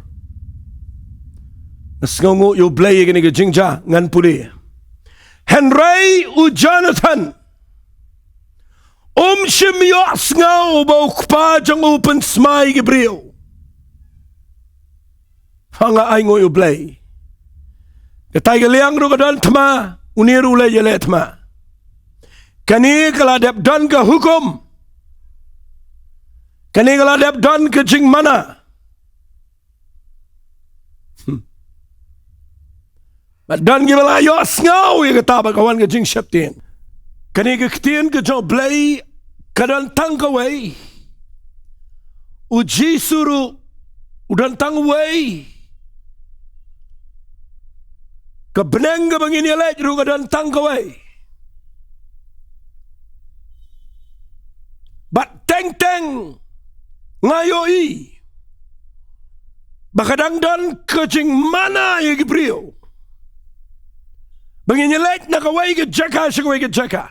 Nga sngewnguh ïa U Blei ïa kane ka jingjia, ngan pule. Hynrei u Jonathan um shym ïohsngew ba u kpa jong u u pynsmai ki briew. Ha, nga ainguh ïa U Blei. Katai ka liang ruh ka don thma, une ruh u leit ïaleh thma. Kane ka la dep don ka hukum. Kane ka la dep don ka jingmana. Hmm. Bad don kiba la ïohsngew ïa kata bad ka wan ka jingsheptieng. Kane ka ktien ka jong U Blei ka don tang kawei. U Jisu ruh u don tang uwei. Ka bneng kaba ngin ïaleit ruh ka don tang kawei. Bad teng teng nga ïohi ba ka dang don ka jingmana ïa ki briew ba ngin ïaleit na kawei ka jaka sha kawei ka jaka.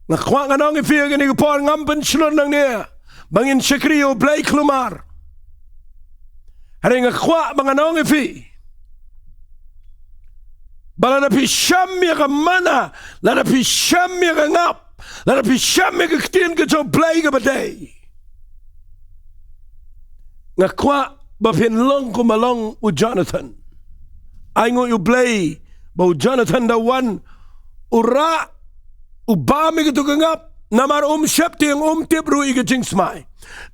Nga kwah ngan ong ïa phi ha kane ka por, ngam pynshlur nangne ba ngin shakri ïa U Blei khlumar. Hynrei nga kwah ba ngan ong ïa phi, Ba lada phi shem ïa ka manna, lada phi shem ïa ka ngap, lada phi shem ïa ka ktien ka jong U Blei kaba dei. Nga kwah ba phin long kumba long u Jonathan. Ai nguh ïa U Blei ba u Jonathan da wan, u rah, u bam ïa katu ka ngap, namar um sheptieng, um tip ruh ïa ka jingsmai.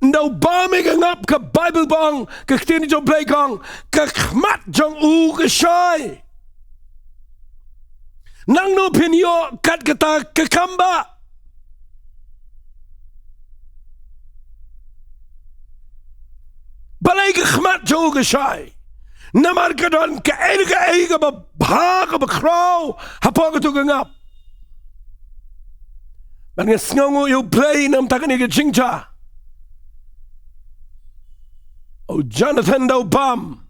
Ynda u bam ïa ka ngap, ka Baibl ba ong, ka ktien jong U Blei ka ong, ka khmat jong u ka shai. Nangno phin ïoh kat kata ka kam ba? Balei ka khmat jong u ka shai? Namar ka don kaei kaei kaba bha kaba khraw hapoh katu ka ngap. Bad nga sngewnguh ïa U Blei namar kane ka jingjia. U Jonathan da u bam,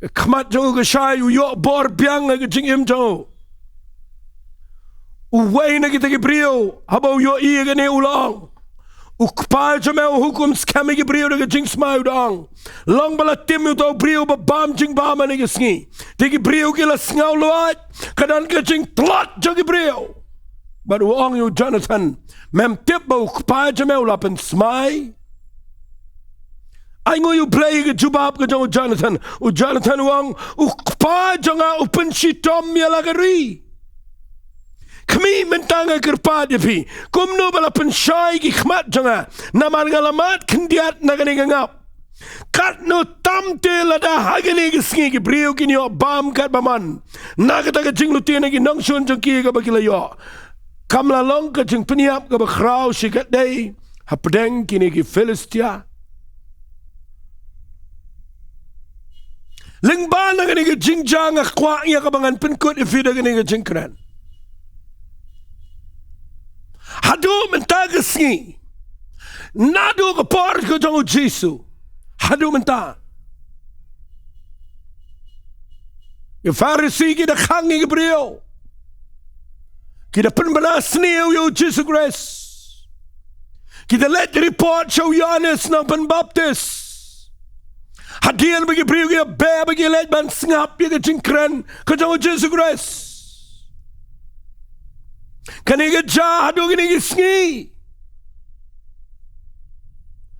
ka khmat jong u ka shai, u ïoh bor biang ha ka jingim jong u. Uwei na kita ki briew, haba u ïohi ïa kane u la ong, u kpa jong me u hukum skhem ïa ki briew da ka jingsmai, u da ong, long ba la tim ïa uta u briew ba bam jingbam ha kane ka sngi. Te ki briew ki la sngew lwait, ka don ka jingtlot jong ki briew. Bad u ong ïa u Jonathan, mem tip ba u kpa jong me u la pynsmai? Ai nguh ïa U Blei ïa ka jubab ka jong u Jonathan. U Jonathan u ong, u kpa jong nga u pynshitom ïa la ka ri. Khmih, mynta nga kyrpad ïa phi, kumno ba la pynshai ki khmat jong nga, namar nga la mad khyndiat na kane ka ngap. Katno tam te lada ha kane ka sngi ki briew kin ïoh bam kat ba mon na kata ka jinglute na ki nongshun jong ki kaba ki la ïoh. Kam la long ka jingpynïap kaba khraw shikatdei hapdeng kine ki Philistia? Lyngba na kane ka jingjia nga kwah ïa kaba ngan pynkut ïa phi da kane ka jingkren. Haduh mynta ka sngi, naduh ka por ka jong u Jisu haduh mynta, ki Pharisi ki da khang ïa ki briew, ki da pynbna sniew ïa u Jisu Khrist. Ki da leit report sha u Ïoannis Nongpynbaptis. Hadien ba ki briew ki da beh ba ki leit ban sngap ïa ka jingkren ka jong u Jisu Khrist. Kane ka jia haduh kine ki sngi.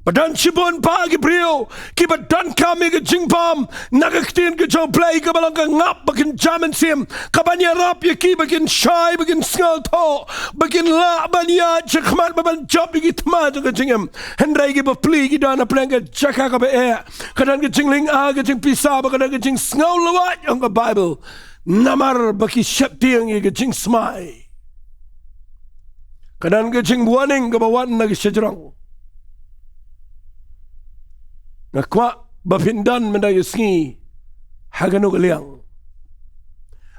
Ba don shibun bah ki briew kiba donkam ïa ka jingbam na ka ktien ka jong U Blei, kaba long ka ngap ba kynja mynsiem, kaban ïarap ïa ki ba kin shai, ba kin sngewthuh, ba kin lah ban ïaid shakhmat, ba ban jop ïa ki thma jong ka jingim. Hynrei ki bapli ki don hapdeng ka jaka kaba eh, ka don ka jinglynga, ka jingpisa, bad ka don ka jingsngew lwait, ong ka Baibl. Namar ba ki sheptieng ïa ka jingsmai. Ka don ka jingwarning kaba wan na ka shajrong. Nga kwah ba phin don mynta ka sngi ha kano ka liang.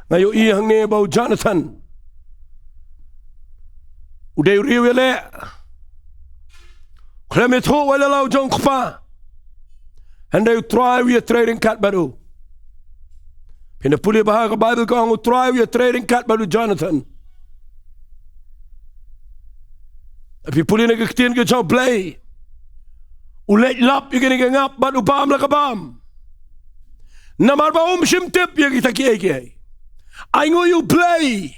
Nga ïohi hangne ba u Jonathan u dei u riew ïaleh, khlem ïathuh wei la la u jong u kpa. Hynrei u Trai u ïatrei ryngkat bad u. Phin da pule bha ha ka Baibl, ka ong u Trai u ïatrei ryngkat bad u Jonathan. Phi pule na ka ktien ka jong U Blei, u leit lap ïa kane ka ngap bad u bam la ka bam. Namar ba um shym tip ïa kita kiei kiei. Ai nguh ïa U Blei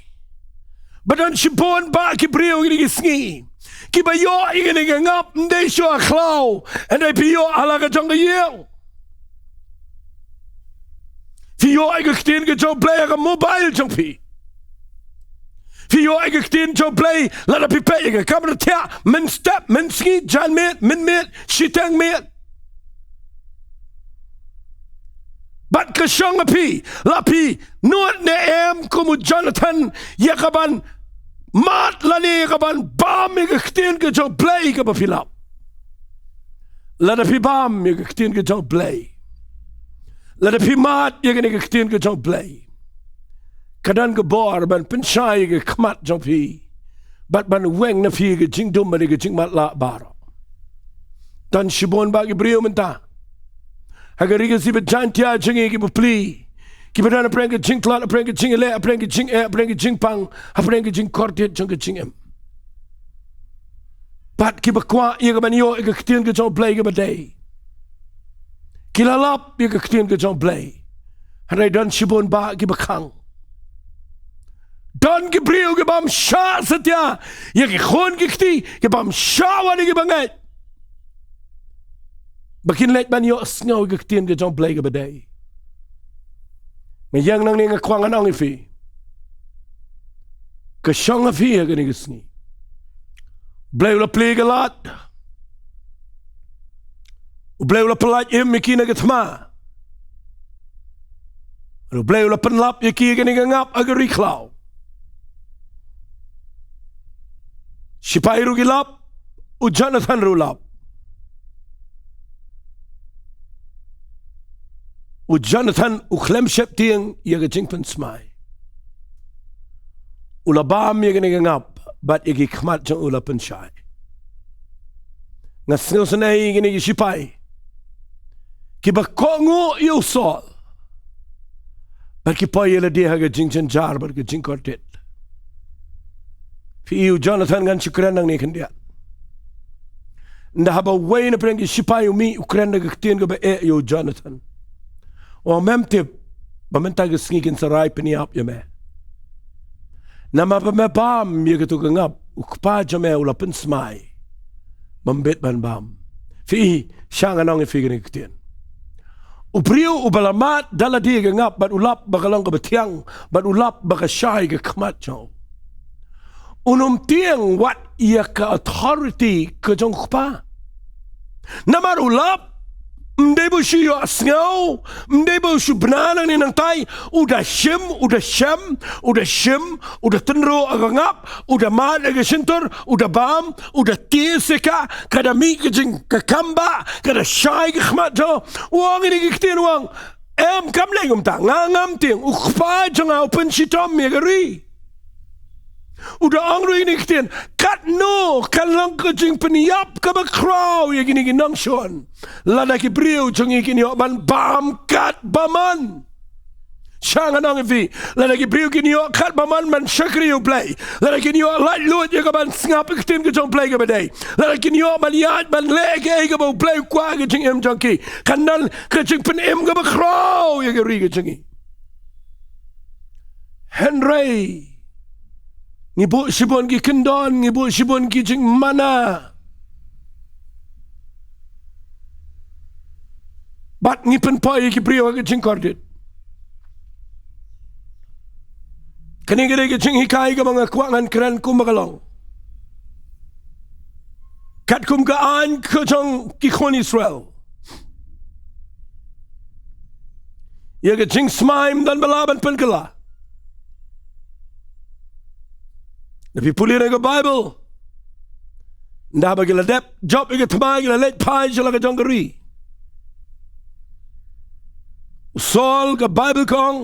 ba don shibun bah ki briew kine ki sngi kiba ïoh ïa kane ka ngap, ym dei shuh ha khlaw, hynrei phi ïoh ha la ka jong ka ïing. Phi ïoh ïa ka ktien ka jong U Blei ha ka mobile jong phi. Phi ïoh ïa ka ktien jong U Blei lada phi peit ïa ka kamra thiah mynstep, mynsngi, janmiet, mynmiet, shiteng miet. Bad ka shong ha phi, la phi nud ne em kum u Jonathan ïa kaban mad lane ïa kaban bam ïa ka ktien ka jong U Blei kaba phi lap. Lada phi bam ïa ka ktien ka jong U Blei, lada phi mad ïa kane ka ktien ka jong U Blei, ka don ka bor ban pynshai ïa ka khmat jong phi bad ban weng na phi ïa ka jingdum bad ïa ka jingmatlah baroh. Don shibun bah ki briew mynta ha ka ri Khasi bad Jaiñtia jong ngi, ki bapli, kiba don hapdeng ka jingtlot, hapdeng ka jingïaleh, hapdeng ka jingeh, hapdeng ka jingpang, hapdeng ka jingkordit jong ka jingim. Bad kiba kwah ïa kaban ïoh ïa ka ktien ka jong U Blei kaba dei. Ki la lap ïa ka ktien ka jong U Blei. Hynrei don shibun bah kiba khang. Don ki briew ki bym shah satia ïa ki khun ki kti, ki bym shah wat ïa ki bangeit, ba kin leit ban ïohsngew ïa ka ktien ka jong U Blei kaba dei. Nga ïeng nangne nga kwah ngan ong ïa phi, ka shong ha phi ha kane ka sngi. U Blei u la plie ka lad. U Blei u la pyllait im ïa ki na ka thma. U Blei u la pynlap ïa ki ha kane ka ngap ha ka ri khlaw. Shipai ruh ki lap, u Jonathan ruh u lap. U Jonathan u khlem sheptieng ïa ka jingpynsmai. U la bam ïa kane ka ngap bad ïa ki khmat jong u la pynshai. Nga sngewsynei ïa kine ki shipai kiba kohnguh ïa u Saul bad ki poi ïa lade ha ka jingjynjar bad ka jingkordit. Phi i u Jonathan, ngan shu kren nangne khyndiat. Ynda haba uwei na pdeng ki shipai u mih u kren da ka ktien kaba eh ïa u Jonathan, u ong, mem tip ba mynta ka sngi kin sa rai pynïap ïa me. Namar ba me bam ïa kato ka ngap, u kpa jong me u la pynsmai ba ym bit ban bam. Phi i, sha ngan ong ïa phi kane ka ktien. U briew uba la mad da lade ka ngap bad u lap ba ka long kaba thiang bad u lap ba ka shai ka khmat jong u, un ym tieng wat ïa ka authority ka jong u kpa. Namar u lap, ym dei ba u shu ïohsngew, ym dei ba u shu bna nangne nangtai, u da shim, u da shem, u da shim, u da tynruh ha ka ngap, u da mad ha ka shyntur, u da bam, u da tie siaka, ka da mih ka jing, ka kam ba, ka da shai ka khmat jong u. U ong ïa kine ki ktien, u ong, em, kam leh kumta, nga ngam tieng, u kpa jong nga u pynshitom ïa ka ri. U da ong ruh ïa kine ki ktien, katno kan long ka jingpynïap kaba khraw ïa kine ki nongshun, lada ki briew jong ngi kin ïoh ban bam kat ba mon. Sha ngan ong ïa phi, lada ki briew kin ïoh kat ba mon ban shakri ïa U Blei, lada kin ïoh laitluid ïa ka ban sngap ïa ka ktien ka jong U Blei kaba dei, lada kin ïoh ban ïaid ban leh kaei kaba U Blei u kwah ha ka jingim jong ki, kan don ka jingpynim kaba khraw ïa ka ri ka jong ngi. Hynrei ngi buh shibun ki kyndon, ngi buh shibun ki jingmana, bad ngi pynpoi ïa ki briew ha ka jingkordit. Kane ka dei ka jinghikai kaba nga kwah ngan kren kumba ka long. Katkum ka aiñ ka jong ki khun Israel, ïa ka jingsmai ym don ba lah ban pynkylla. Lada phi pule na ka Baibl, ynda ba ki la dep jop ïa ka thma, ki la leit phai sha la ka jong ka ri, u Saul, ka Baibl ka ong,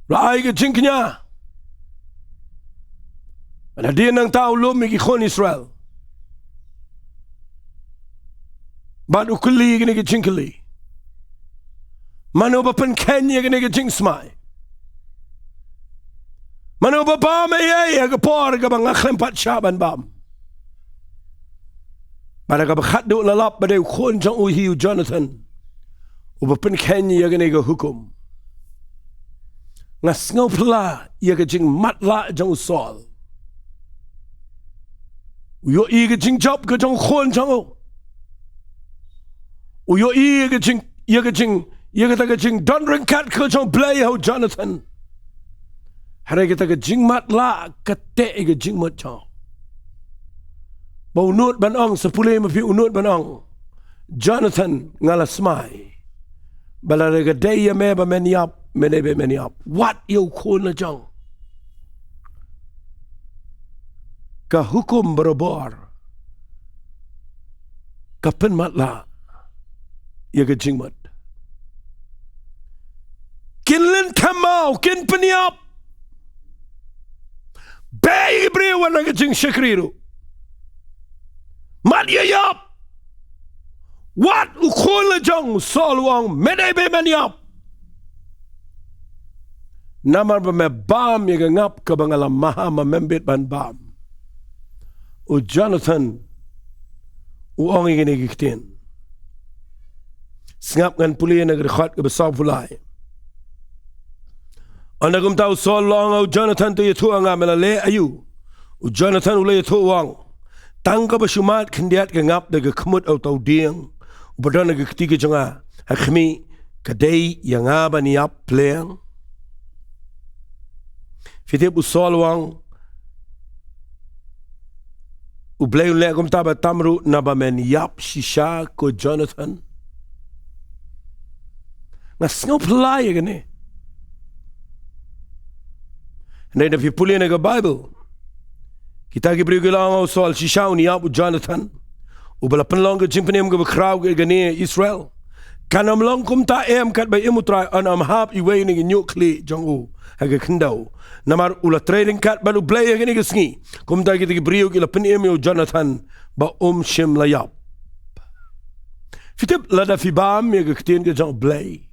la ai ka jingkñia ba hadien nangta u lum ïa ki khun Israel. Bad u kylli kine ki jingkylli: Mano ba pynkheiñ ïa kane ka jingsmai? Mano ba bam ïa ei ha ka por kaba nga khlem pat shah ban bam? Bad ha kaba khatduh la lap ba dei u khun jong u hi u Jonathan uba pynkheiñ ïa kane ka hukum. Nga sngewphylla ïa ka jingmatlah jong u Saul. U ïohi ka jingjop ka jong u khun jong u. U ïohi ïa ka jing, ïa ka jing, ïa kata ka jingdon ryngkat ka jong U Blei ha u Jonathan. Hynrei kata ka jingmatlah ka teh ïa ka jingmut jong u. Ba u nud ban ong, sa pule ma phi, u nud ban ong: Jonathan, nga la smai ba lada ka dei ïa me ba men ïap, me dei ba men ïap. Wat ïa u khun la jong. Ka hukum barabor ka pynmatlah ïa ka jingmut. Kin lynthem maw, kin pynïap. Beh ïa ki briew na ka jingshakri ruh. Mad ïa ïap. Wat u khun la jong u Saul, u ong: Me dei ba men ïap. Namar ba me bam ïa ka ngap kaba nga la maham, mem bit ban bam. U Jonathan u ong ïa kine ki ktien. Sngap, ngan pule na ka dkhot kaba sawphew lai. Ynda kumta u Saul u la ong ha u Jonathan, to ïathuh ha nga, me la leh aïu? U Jonathan u la ïathuh u ong, tang kaba shu mad khyndiat ka ngap da ka khmut ha uta u dieng uba don ha ka kti ka jong nga. Ha khmih, ka dei ïa nga ban ïap pleng. Phi tip, u Saul u ong, U Blei un leh kumta bad tam ruh naba men ïap shisha, ko Jonathan. Nga sngewphylla ïa kane. Hynrei ynda phi pule na ka Baibl, kita ki briew ki la ong ha u Saul, shisha un ïap u Jonathan, uba la pynlong ka jingpynim kaba khraw ïa kane Israel. Kan ym long kumta em, katba im u Trai, yn ym hap iwei na ki ñiuh khlieh jong u ha ka khyndew. Namar u la trei ryngkat bad U Blei ha kane ka sngi. Kumta kita ki briew ki la pynim ïa u Jonathan ba um shym la ïap. Phi tip, lada phi bam ïa ka ktien ka jong U Blei,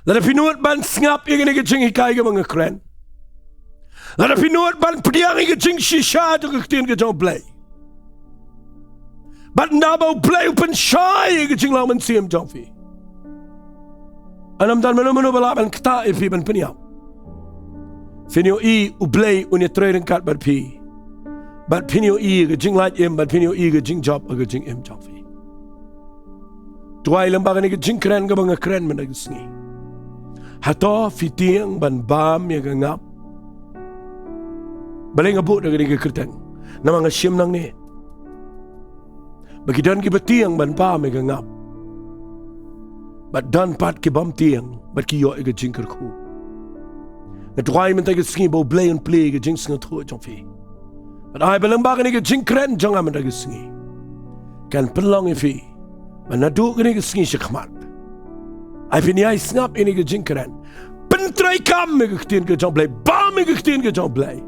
lada phi nud ban sngap ïa kane ka jinghikai kaba nga kren, lada phi nud ban pdiang ïa ka jingshisha jong ka ktien ka jong U Blei, bad naba U Blei u pynshai ïa ka jinglong mynsiem jong phi, yn ym don mano mano ba lah ban ktah ïa phi ban pynïap. Phin ïohi U Blei un ïatrei ryngkat bad phi, bad phin ïohi ka jinglait im, bad phin ïohi ka jingjop ha ka jingim jong phi. Duwai lyngba kane ka jingkren kaba nga kren mynta ka sngi. Hato phi tieng ban bam ïa ka ngap? Balei nga buh da kane ka kyrteng? Namar nga shim nangne ba ki don kiba tieng ban bam ïa ka ngap, bad don pat ki bym tieng bad ki ïoh ïa ka jingkyrkhu. Nga duwai mynta ka sngi ba U Blei un plie ïa ka jingsngewthuh jong phi, bad ai ba lyngba kane ka jingkren jong nga mynta ka sngi kan pynlong ïa phi ba naduh kane ka sngi sha khmat, ai phin ïai sngap ïa kane ka jingkren, pyntreikam ïa ka ktien ka jong U Blei, bam ïa ka ktien ka jong U Blei,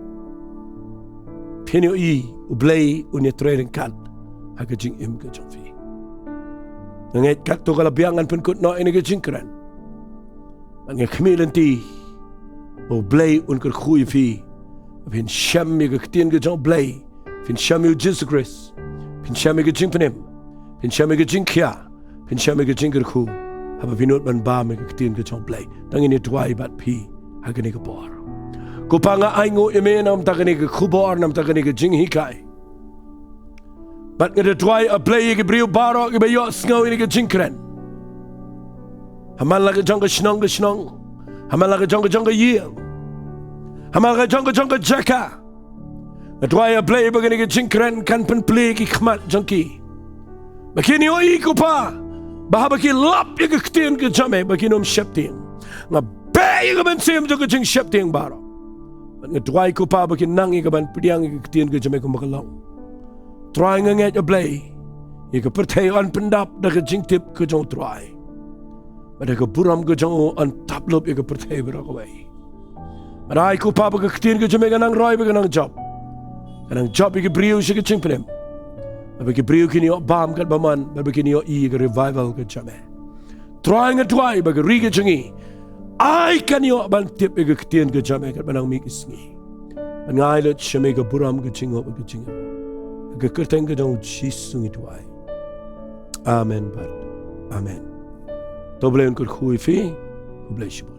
phin ïohi U Blei un ïatrei ryngkat ha ka jingim ka jong phi. Nga ngeit katto ka la biang ngan pynkut noh ïa kane ka jingkren, bad nga khmih lynti ba U Blei un kyrkhu ïa phi, ba phin shem ïa ka ktien ka jong U Blei, phin shem ïa U Jisu Khrist, phin shem ïa ka jingpynim, phin shem ïa ka jingkhia, phin shem ïa ka jingkyrkhu, haba phi nud ban bam ïa ka ktien ka jong U Blei. To ngin ïa duwai bad phi ha kane ka por. Ko Pa, nga ainguh ïa me namar kane ka khubor, namar kane ka jinghikai. Bad nga da duwai, A Blei, ïa ki briew baroh kiba ïohsngew ïa kane ka jingkren, ha man la ka jong ka shnong ka shnong, ha man la ka jong ka jong ka ïing, ha man la ka jong ka jong ka jaka. Nga duwai, A Blei, ba kane ka jingkren kan pynplie ki khmat jong ki, ba kin ïohi, ko Pa, ba haba ki lap ïa ka ktien ka jong me ba kin ym sheptieng. Nga beh ïa ka mynsiem jong ka jingsheptieng baroh. Bad nga duwai, ko Pa, ba kin nang ïa ka ban pdiang ïa ka ktien ka jong me kumba ka long. Trai, nga ngeit, A Blei, ïa ka pyrthei yn pyndap da ka jingtip ka jong U Trai, bad da ka burom ka jong u yn tap lup ïa ka pyrthei baroh kawei. Bad ai, ko Pa, ba ka ktien ka jong me kan nang roi bad kan nang jop, kan nang jop ïa ki briew sha ka jingpynim, bad ba ki briew kin ïoh bam katba mon, bad ba kin ïohi ïa ka revival ka jong me. Trai, nga duwai ba ka ri ka jong ngi ai kan ïoh ban tip ïa ka ktien ka jong me katba nang mih ki sngi. Bad nga ai lut sha me ka burom, ka jingnguh bad ka jingïaroh. Ha ka kyrteng ka jong U Jisu ngi duwai. Amen bad amen. To U Blei un kyrkhu ïa phi. Khublei shibun.